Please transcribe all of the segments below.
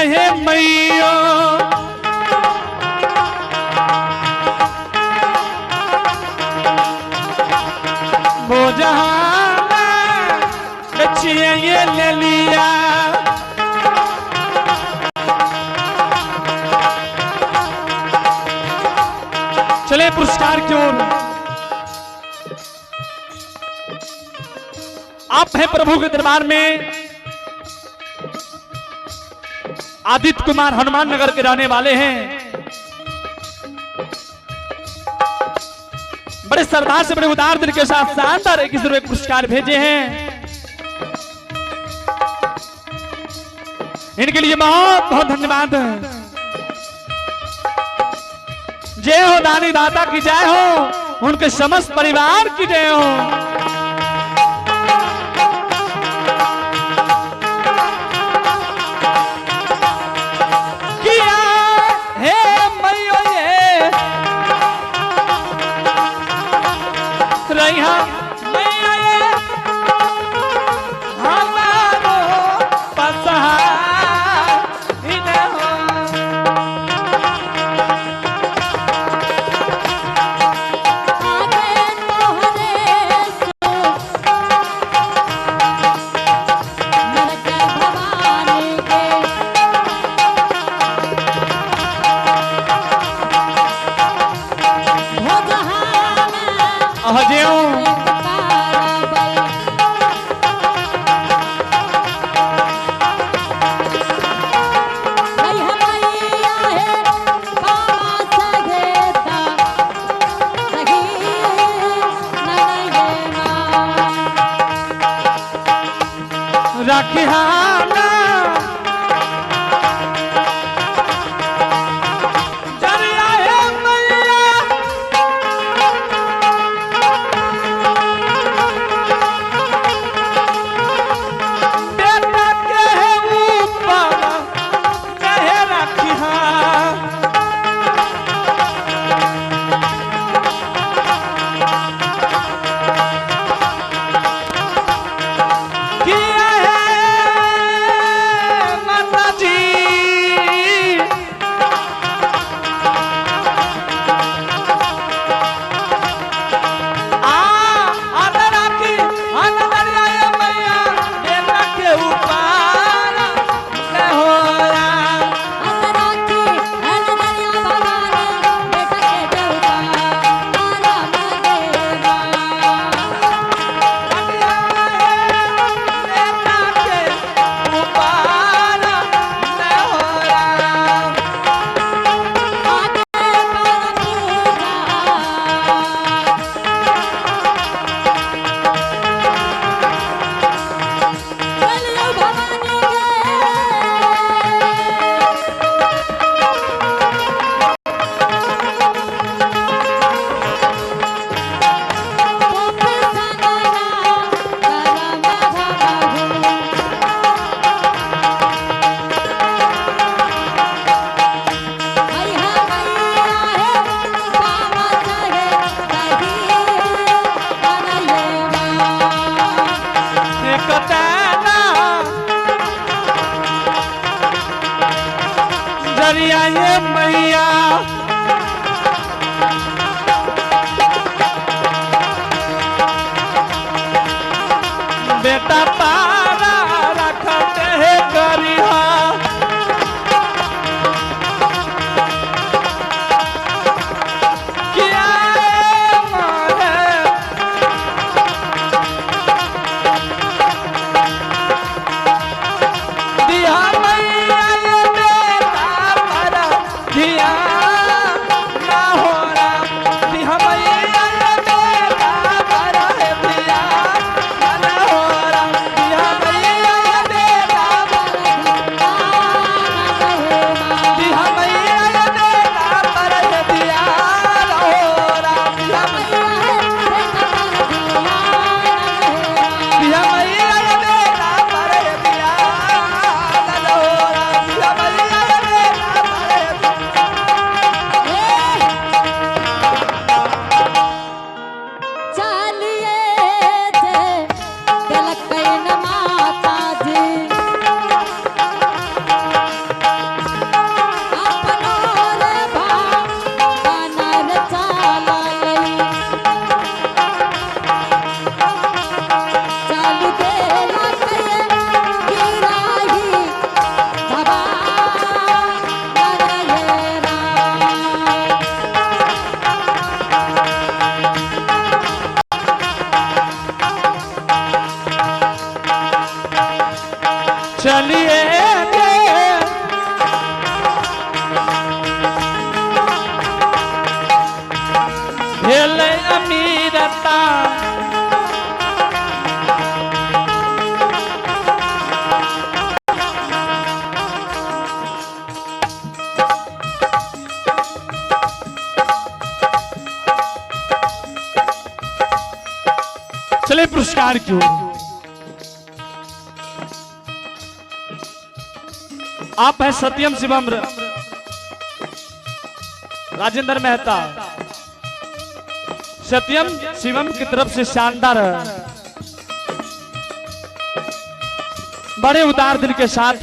हे मैया। बेचिए ये ले लिया। चले पुरस्कार की ओर। आप हैं प्रभु के दरबार में। आदित्य कुमार हनुमान नगर के रहने वाले हैं। बड़े श्रद्धा से, बड़े उदार दिल के साथ शानदार 21 रुपए पुरस्कार भेजे हैं। इनके लिए बहुत बहुत धन्यवाद। जय हो दानी दाता की जय हो, उनके समस्त परिवार की जय हो। किया हे मैयो ये रैहा मैया ये हमारो पसहा इन हो। आगे तोहरे सो नरक भवानी के हो जहाना अहजेओ एक तारा बल मैया है बाबा सहेता सही ननये माँ। रखिहाना जरिया हे मैया। बेटा के है ऊपर कहे रखिहा। किया है माता जी। आ आदर राखी आनंद आए मैया बेटा के ऊपर ले होया। अंतराक्षी अनदरिया भवानी बेटा के देवता आराम देवा। बेटा के ऊपर ले होया। आगे पर पूजा चलियो भवानी के। पोपे सनना करम भवहु। मैया मैया है बाबा सहे सही ननये माँ। एकताना जरिया ये मैया। बेटा पारा रखते है करिहा। किया मारे दिया मैया ये बेटा पर दिया। पुरस्कार की ओर। आप है सत्यम शिवम राजेंद्र मेहता, सत्यम शिवम की तरफ से शानदार बड़े उदार दिल के साथ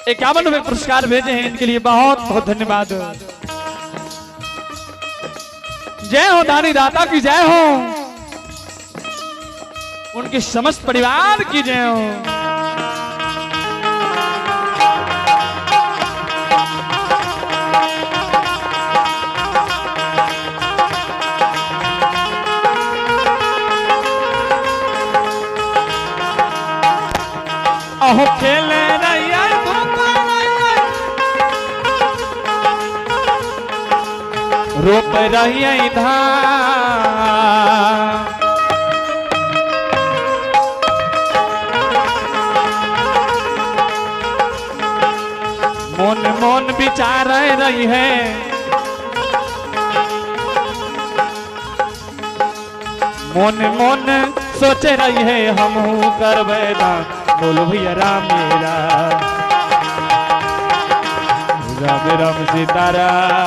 51 रुपए पुरस्कार भेजे हैं, इनके लिए बहुत बहुत धन्यवाद। जय हो दानी दाता की जय हो, उनके समस्त परिवार की जय हो। अहो खेले रैया रोप रहिए धान, मन मन विचार रही है, मन मन सोच रही है हम करबै दान। बोलो भैया राम राम राम राम सीताराम।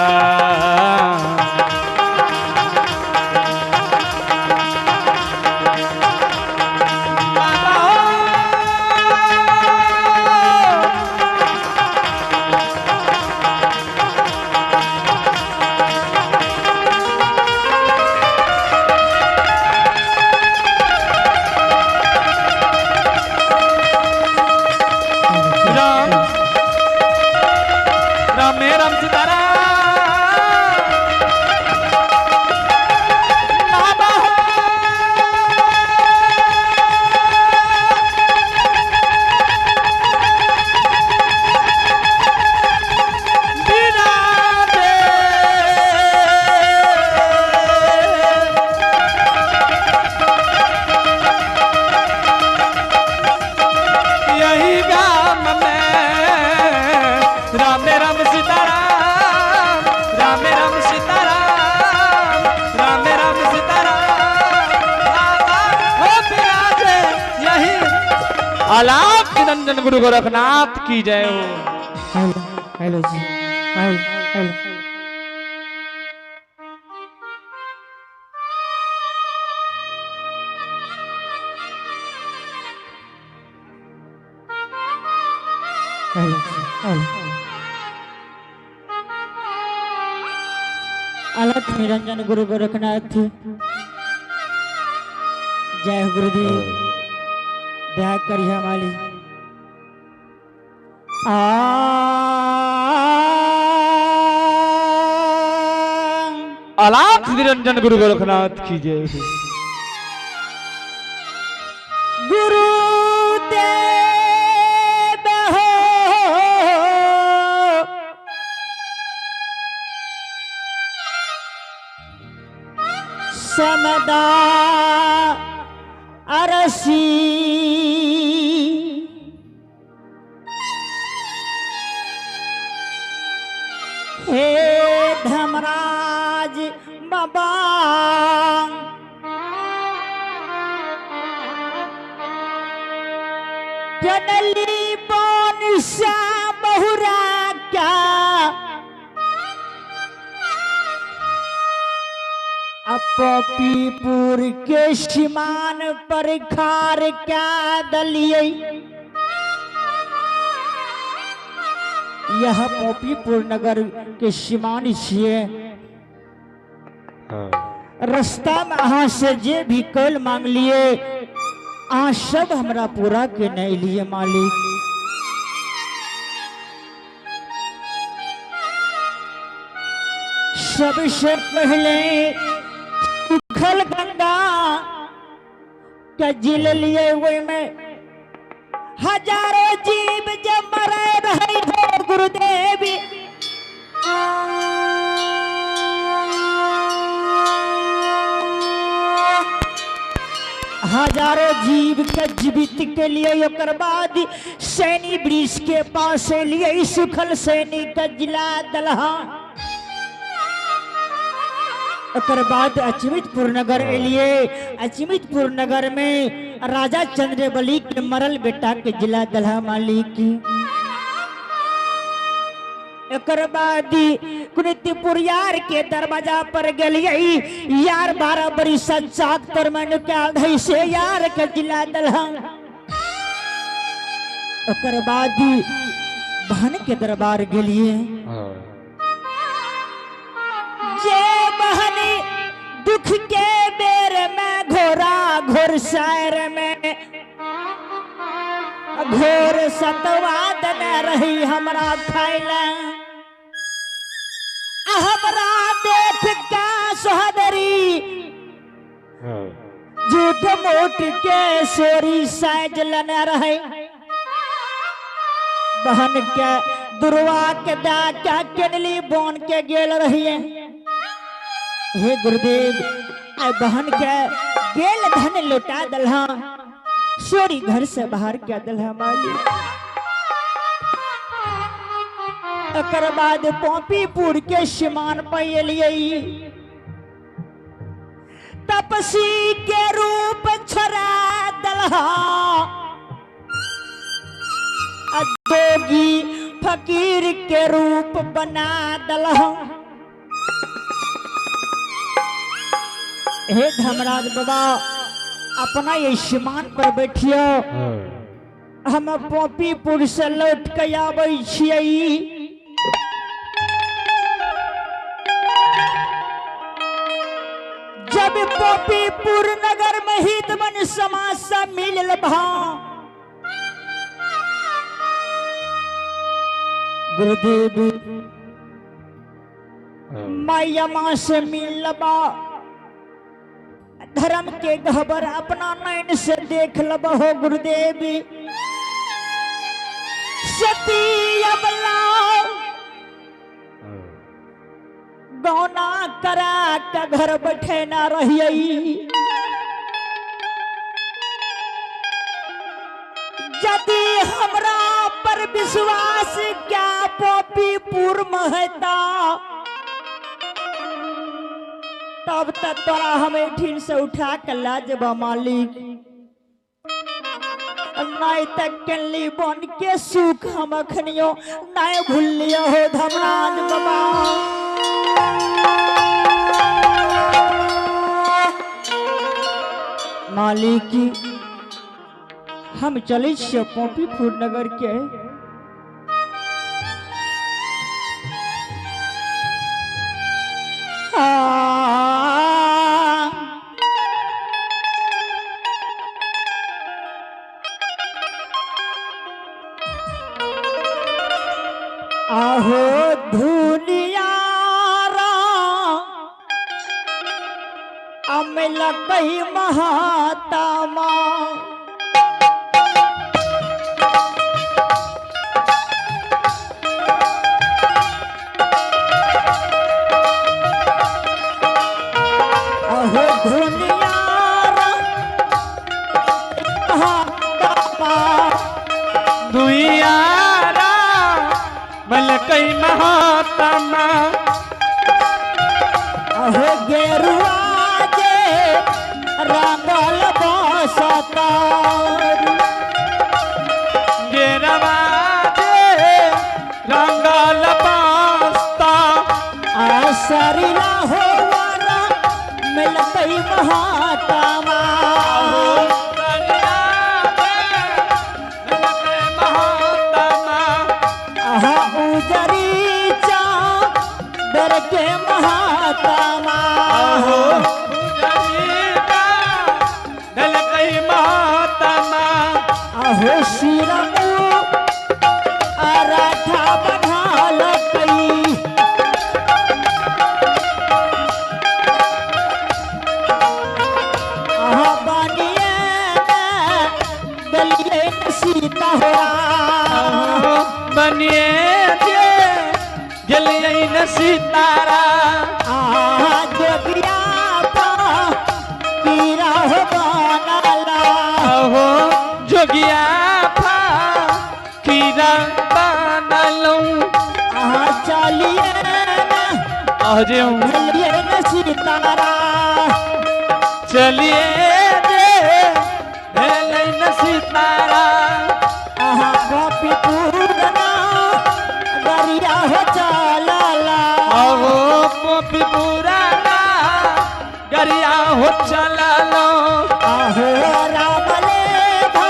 राम राम राम सीताराम। बाबा हो। बिराजे। यही गाम में राम राम सीताराम, राम राम सीताराम, राम राम सीताराम। बाबा हो बिराजे यही। आलाप निरंजन गुरु गोरखनाथ की जय हो। हेलो हेलो जी, हेलो हेलो। हेलो जी, हेलो। अलख निरंजन गुरु गोरखनाथ जय हो गुरुदेव, दया करिए माली। आ आलाप निरंजन गुरु गोरखनाथ की जय हो। गुरु देव हो समदा अरसी, हे धर्मराज बाबा जनली बोन सा बहुरा क्या अपीपुर के सीमान पर खार क्या दलिए। यह पोपीपुर नगर के सीमान छिए। रास्ता में अहाँ से जे भी कल मांग लिए अहाँ सब हमरा पूरा के नहीं लिए मालिक। सबसे पहले सुखल गंगा के जिल लिए ओहि में हजारों जीव जब मरे रहे हो गुरुदेवी। हजारों जीव के जीवित के लिए ओकर बाद सैनी ब्रिज के पास लिए सुखल सैनी का जिला दलहा। ओकर बाद अचमितपुर नगर एलिए। अचमितपुर नगर में राजा चंद्रबली के मरल बेटा के जिला दलहा मालिक। एकर बाद कुनितपुर यार के दरवाजा पर गेलिए। यार 12 बरिस चाक पर में निकाल धई से यार के जिला दलहा। ओकर बाद बहन के दरबार गेलिए। जे बहनी दुख के बेर में घोरा घोर शहर में घोर सतवा देने रही हमरा खाइला। हमरा देख के सोहदरी झूठ मूठ के सोरी साइज लेने रहे। बहन के दुर्वा के दा क्या केनली बोन के गेल रहिए। हे गुरुदेव, आय बहन के गेल धन लौटा दलहा, सोरी घर से बाहर के दलहा मालिक। एकर बाद पोपीपुर के सीमान पर एलिए। तपसी के रूप छोड़ा दलहा, जोगी फकीर के रूप बना दलहा। हे धर्मराज बाबा, अपना ये सीमान पर बैठियो, हम पोपीपुर से लौट के आबै छियै। जब पोपीपुर नगर में हित मन समाज से मिलल भा गुरुदेव मैया माँ से मिलबा, धर्म के गहबर अपना नैन से देख लब हो गुरुदेव। सती अबला गौना करा के घर बैठे ना रहिए। यदि हमरा पर विश्वास क्या पोपीपुर महता, तब तक तोरा हम एठिन से उठा के ला जब मालिक। नहीं तक केली बन के सुख हम अखनियो नहीं भूलियो हो धर्मराज बाबा। मालिक हम चले छियै पोपीपुर नगर के। आहो धुनियारा अमल कई महात्मा, आहो धुनियारा महात्मा दुइयारा मलकई महात्मा। अहो गेरुआ जे रंगल बसतार, गेरवा जे रंगल बसता, आसरिला हो वारा मिलतई महात्मा। सरिया जे मिलतई महात्मा। आहा उजरी चादर के महात्मा। आहो उजरी मिलतई महात्मा। अहो शिरमु अराठा बन्हाल कई, आहा बनिए गलिए सीता हो। बनिए जे गलिए न सीतारा। आहा जोगिया पा पीरा हो बनाला। अहो जोगिया फा कीरा बनलूं। आहा चलिए न अजे भेलिए न सीतारा। चलिए जे भेलै न सीतारा। आहा गोपी पूरना गरिया हो चलला। अहो गोपी पुराना गरिया हो चललो। आहो राम ले भा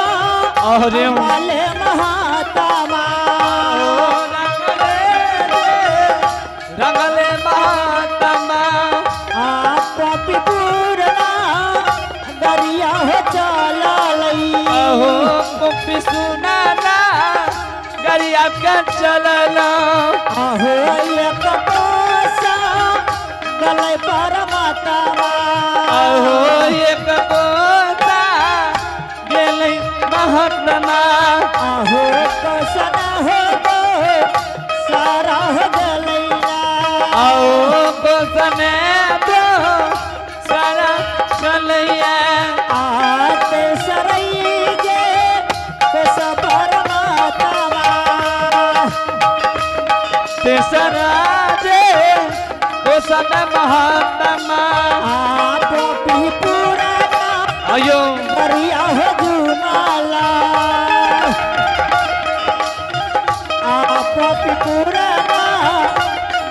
अरे मले महात्मा। रंगले महात्मा। आ गोपी पूरना गरिया हो चललई। अहो गोपी सुनाना गरिया के चललो। आहो एक कोसा गले परमात्मा। अहो एक गोता गेलै महात्मा। आहो कसन हो गो सारा हो गलैया। अहो गोसने दो सारा चलैया। आते सरई जे कस परमात्मा। तेसरा जे गोसन महात्मा। आ गोपी पुराना अयो गरिया हो जुमाला। आ गोपी पुराना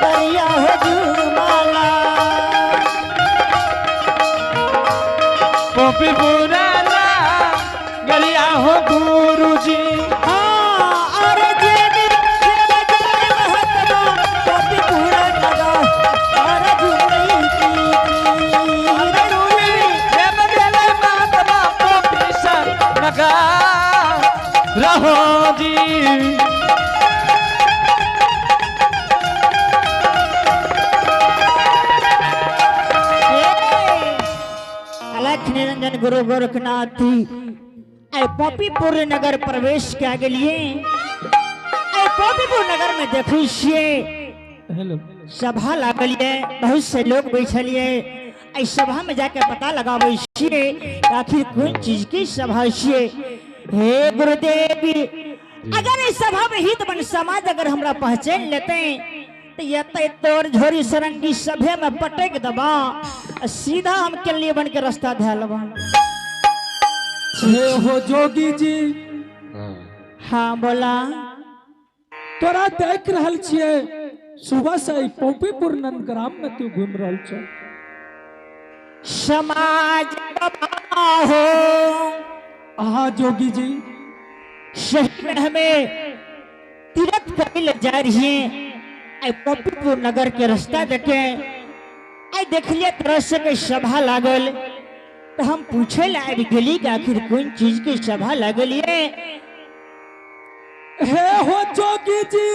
गरिया हो जुमाला। गोपी पुराना गरिया हो गुरुजी। हाँ, अरे जे भी महात्मा गोपी पुराना गा, अरे जुमई की प्रेम गेलै महात्मा गोपी लगा रहो जी। अलख निरंजन गुरु गोरखनाथ आए पॉपीपुर नगर प्रवेश के आगे लिए। आए पॉपीपुर नगर में देखी छियै हेलो सभा लागल ये, बहुत से लोग बैठल ये। एहि सभा में जाके पता लगाबै छियै कि आखिर कोन चीज की सभा छियै। हे गुरुदेव, अगर इस सभा में हित बन समाज अगर हमरा पहचान लेते तो ये तोर झोरी सरंगी सभे में पटक दबा आ सीधा हम के लिए बन के रास्ता धै लेबा। हे हो जोगी जी। हाँ बोला। तोरा देख रहल छियै सुबह से ई पॉपीपुर नंदग्राम में तू घूम रहल छ। समाज बाबा हो। हाँ जोगी जी। सही में हमें तीर्थ करे ले जा रही है। आई पॉपीपुर नगर के रास्ता देखे आई देखलिए तरह से के सभा लागल तो हम पूछे ला आबि गेली कि आखिर कोन चीज के सभा लागल ये। हे हो जोगी जी,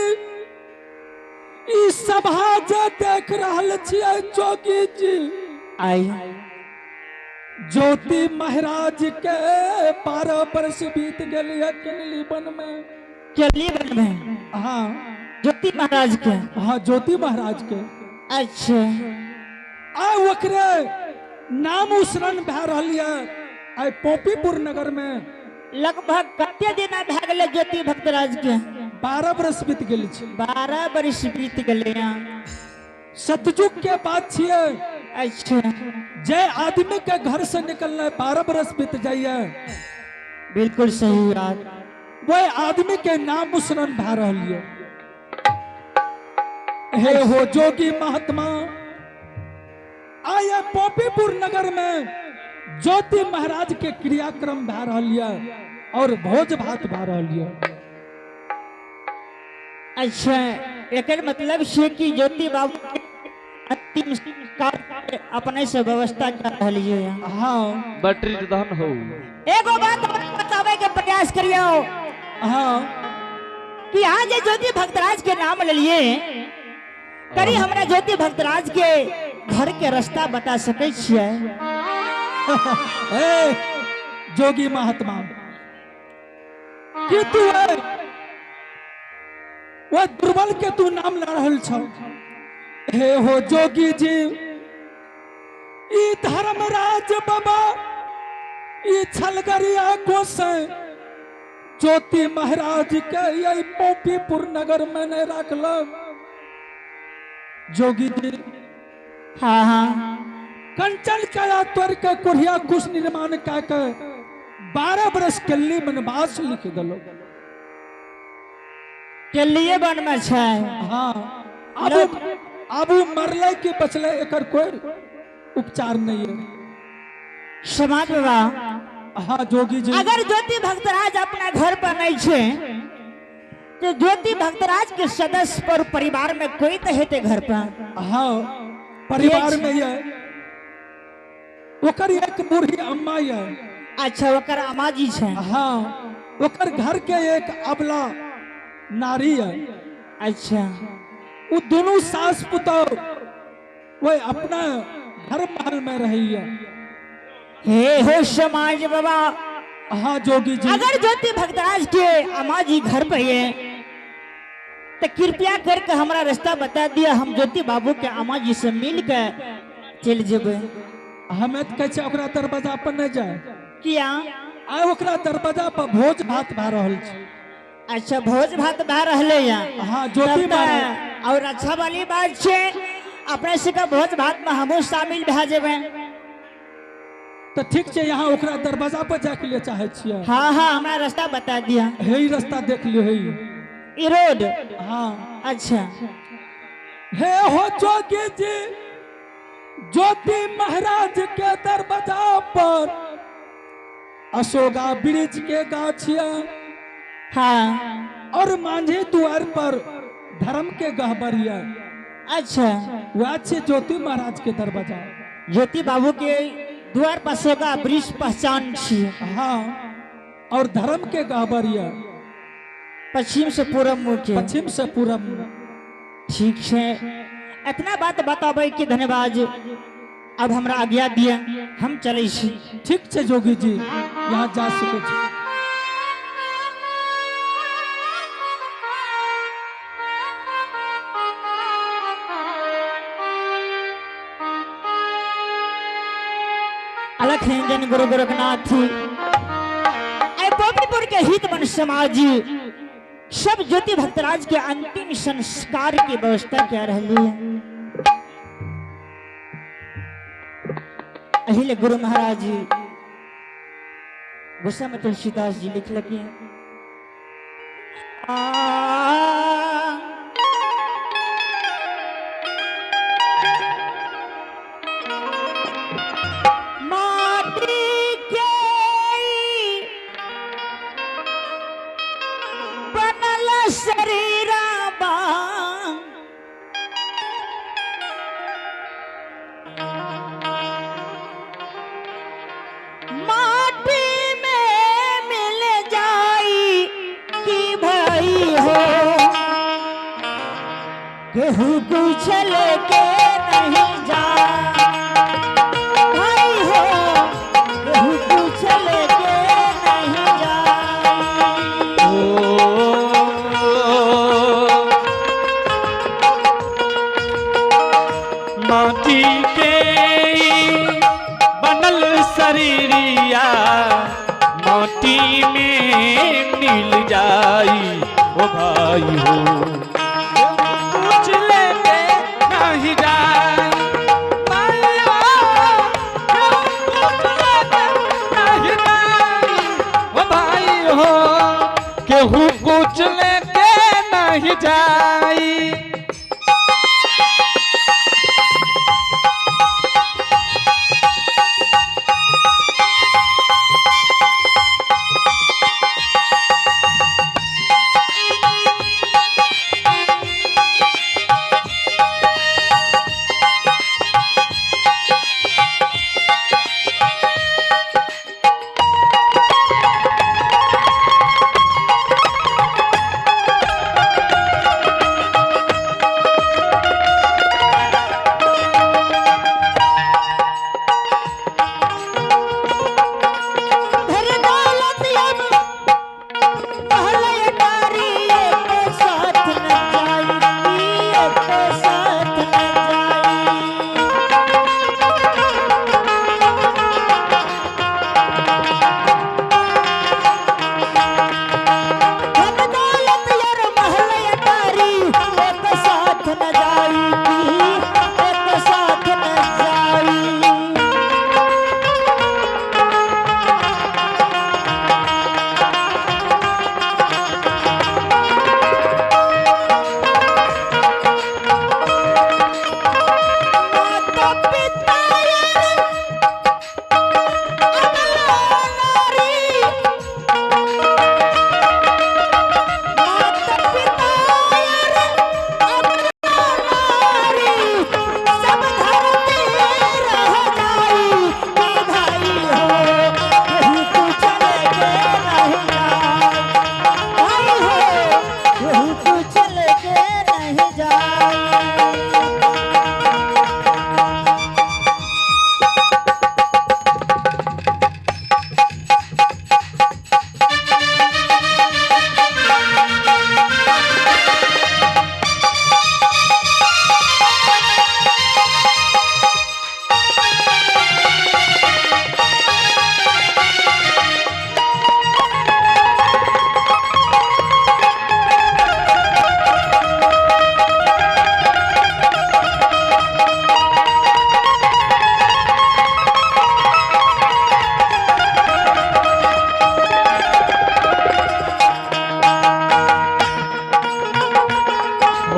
ई सभा जे देख रहल छियै जोगी जी, आई ज्योति महाराज के 12 वर्ष बीत गेल केनली वन में। केली वन में? हाँ। ज्योति महाराज के? हाँ ज्योति महाराज के। अच्छा। आ ओकरे नाम उसरन भए रहल ये आइ पॉपीपुर नगर में। लगभग कते दिन भए गेलै ज्योति भक्तराज के? 12 वर्ष बीत गेल छै। 12 वर्ष बीत गेलै। सतयुग के बात छियै। अच्छा। जे आदमी के घर से निकलना 12 बरस बीत जाइए। बिल्कुल सही बात। वह आदमी के नाम उसरन भए रहल ये। हे हो जोगी महात्मा, आया पॉपीपुर नगर में ज्योति महाराज के क्रियाक्रम भए रहल ये और भोज भात भए रहल ये। अच्छा, एकर मतलब छै कि ज्योति बाबू अंतिम संस्कार अपने से व्यवस्था कर रहल ये। हाँ। बैटरी दहन हो। एगो बात हमरा बतावे के प्रयास करियो। हाँ। कि आज ज्योति भक्तराज के नाम लेलिए, करी हमरा ज्योति भक्तराज के घर के रास्ता बता सकै छियै? ए जोगी महात्मा, कि तू है वह दुर्बल के तू नाम ला रहल छौ। हे हो जोगी जी, ई धर्मराज बाबा ई छलगरिया गोसाई ज्योति महाराज के यही पॉपीपुर नगर में नहीं रखलक। जोगी जी हाँ हाँ। कंचन काया तोड़ के कोढ़िया कुश निर्माण कऽ के 12 बरस के लिए वनवास लिख दलो। के लिए वन में छै। हाँ, आबू मरले के बचले एकर कोई उपचार नहीं है। समाज बाबा। हाँ जोगी जी। अगर ज्योति भक्तराज अपना घर पर नहीं छे तो ज्योति भक्तराज के सदस्य पर परिवार में कोई तो हेते घर पर। हाँ परिवार में ये ओकर एक बूढ़ी अम्मा ये। अच्छा ओकर अम्मा जी छे। हाँ ओकर घर के एक अबला नारी है। अच्छा। वो दोनों सास पुतोह वो अपना घर महल में रही है। हे हो समाज बाबा। हाँ जोगी जी। अगर ज्योति भक्तराज के अम्मा जी घर पे है तो कृपया करके हमारा रास्ता बता दिया, हम ज्योति बाबू के अम्मा जी से मिल के चल जेबे। हमें तो कहै छै ओकरा दरवाजा पर नहीं जाए। किया? आइ ओकरा दरवाजा पर भोज भात भए रहल छै। अच्छा भोज भात भए रहले या। हाँ, ज्योति तब तऽ महाराज। और अच्छा वाली बात छै, अपने से का भोज भात में हमहूँ शामिल भए जेबे। तो ठीक छै, यहाँ ओकरा दरवाजा पर जाके लिए चाहे छियै। हाँ हाँ हमरा रास्ता बता दिया। हे ई रास्ता देख लियो, हे ई रोड। हाँ। अच्छा। हे हो जोगी जी, ज्योति महाराज के दरवाजा पर अशोका ब्रिज के गाछिया। हाँ। और मांझे द्वार पर धर्म के गहबरिया। अच्छा। वह छे ज्योति महाराज के दरवाजा। ज्योति बाबू के द्वार पर अशोका ब्रिज पहचान छी। हाँ और धर्म के गहबरिया। पश्चिम से पूरब मुँह के। पश्चिम से पूरब मुँह। ठीक है, इतना बात बताबै के धन्यवाद। अब हमरा आज्ञा दिया, हम चलै छी। ठीक छै जोगी जी, यहाँ जा सकै छी। अलख निरंजन गुरु गोरखनाथ। ऐ पोपटीपुर के हित मन समाज सब ज्योति भक्तराज के अंतिम संस्कार की व्यवस्था क्या रही है। अहिल गुरु महाराज जी गुस्सा में तुलसीदास जी लिख लगे। माटी के बनल शरीरा बा, माटी में मिल जाई कि भाई हो, केहू कुछ लेके नहीं जा भाई हो, केहू कुछ लेके नहीं जा। माटी के बनल शरीरिया माटी में मिल जाई ओ भाई हो, कुछ लेके नहीं जाई भाई हो, कुछ लेके नहीं जाई ओ भाई हो, केहू कुछ लेके नहीं जाई।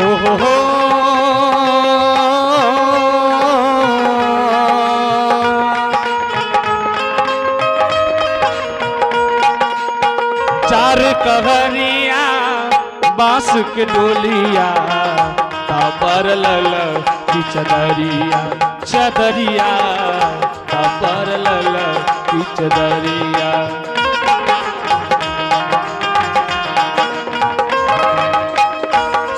हो हो हो चार कहरिया बांस के डोलिया तापर लल की चदरिया चदरिया तापर लल की चदरिया।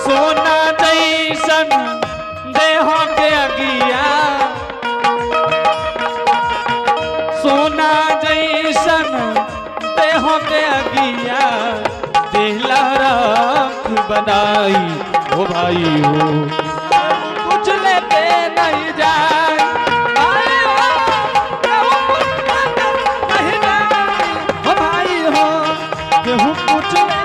सोना जैसन देह के अगिया, सोना जैसन देह के अगिया, देहला राख बनाई ओ भाई हो, कुछ लेते नहीं जाए भाई हो, केहू कुछ लेते नहीं जाए, ओ भाई हो, केहू कुछ लेते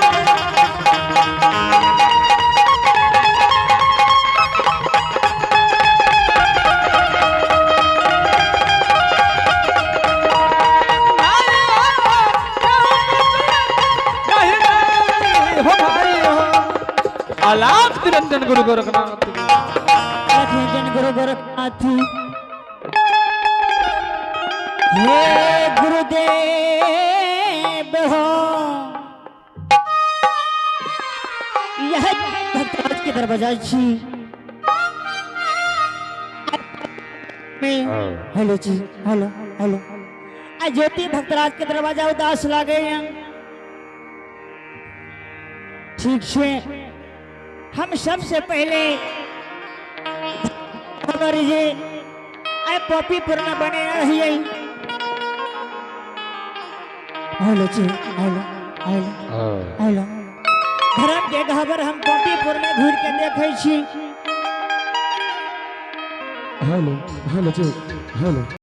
अलाप निरंजन गुरु गोरखनाथ। निरंजन गुरु गोरखनाथ। हे गुरुदेव हो, यह भक्तराज के दरवाजा छी। हेलो जी, हेलो हेलो। आ ज्योति भक्तराज के दरवाजा उदास लागे हैं। ठीक से हम सबसे पहले जी आए पॉपीपुर में बने रहिए। हेलो जी, हेलो हेलो हेलो। धर्म के गहबर हम पॉपीपुर में घूर के देखे छी। हेलो हेलो जी, हेलो।